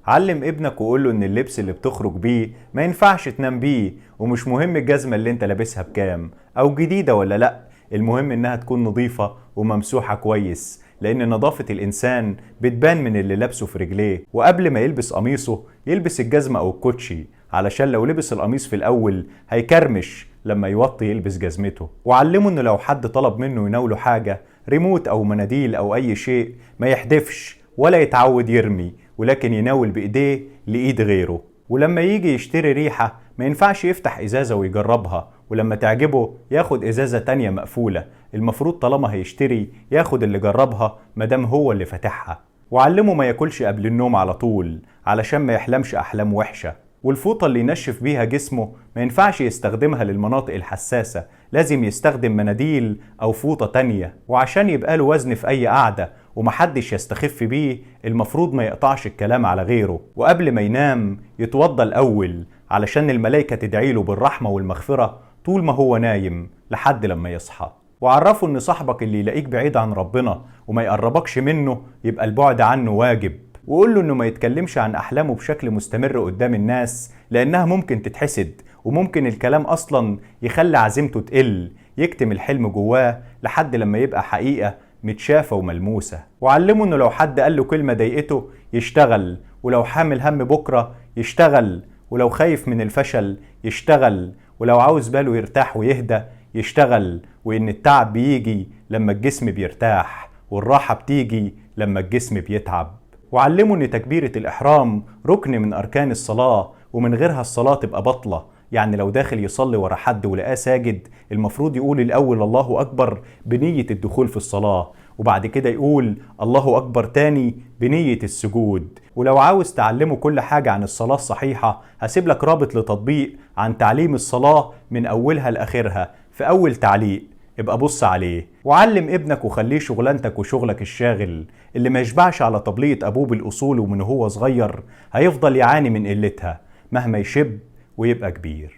علم ابنك وقوله ان اللبس اللي بتخرج بيه ما ينفعش تنام بيه، ومش مهم الجزمة اللي انت لابسها بكام او جديدة ولا لا، المهم انها تكون نظيفة وممسوحة كويس، لان نظافة الانسان بتبان من اللي لابسه في رجليه. وقبل ما يلبس قميصه يلبس الجزمة او الكوتشي، علشان لو لبس القميص في الاول هيكرمش لما يوطي يلبس جزمته. وعلمه انه لو حد طلب منه يناوله حاجة، ريموت او مناديل او اي شيء، ما يحدفش ولا يتعود يرمي، ولكن يناول بايديه لايد غيره. ولما يجي يشتري ريحة ما ينفعش يفتح ازازة ويجربها، ولما تعجبه ياخد ازازة تانية مقفولة. المفروض طالما هيشتري ياخد اللي جربها مادام هو اللي فاتحها. وعلمه ما ياكلش قبل النوم على طول علشان ما يحلمش احلام وحشة. والفوطة اللي ينشف بيها جسمه ما ينفعش يستخدمها للمناطق الحساسة، لازم يستخدم مناديل أو فوطة تانية. وعشان يبقى له وزن في أي قعدة ومحدش يستخف بيه، المفروض ما يقطعش الكلام على غيره. وقبل ما ينام يتوضى الأول علشان الملائكة تدعيله بالرحمة والمغفرة طول ما هو نايم لحد لما يصحى. وعرفه إن صاحبك اللي يلاقيك بعيد عن ربنا وما يقربكش منه يبقى البعد عنه واجب. وقول له انه ما يتكلمش عن احلامه بشكل مستمر قدام الناس، لانها ممكن تتحسد، وممكن الكلام اصلا يخلي عزيمته تقل، يكتم الحلم جواه لحد لما يبقى حقيقة متشافة وملموسة. وعلمه انه لو حد قال له كلمة ضايقته يشتغل، ولو حامل هم بكرة يشتغل، ولو خايف من الفشل يشتغل، ولو عاوز باله يرتاح ويهدى يشتغل، وان التعب بيجي لما الجسم بيرتاح، والراحة بتيجي لما الجسم بيتعب. وعلموا ان تكبيرة الإحرام ركن من أركان الصلاة، ومن غيرها الصلاة تبقى بطلة. يعني لو داخل يصلي ورا حد ولقاه ساجد، المفروض يقول الأول الله أكبر بنية الدخول في الصلاة، وبعد كده يقول الله أكبر تاني بنية السجود. ولو عاوز تعلمه كل حاجة عن الصلاة الصحيحة، هسيب لك رابط لتطبيق عن تعليم الصلاة من أولها لآخرها في أول تعليق، ابقى بص عليه. وعلم ابنك وخليه شغلانتك وشغلك الشاغل. اللي ما يشبعش على طبلية أبوه بالأصول ومن هو صغير هيفضل يعاني من قلتها مهما يشب ويبقى كبير.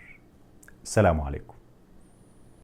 السلام عليكم.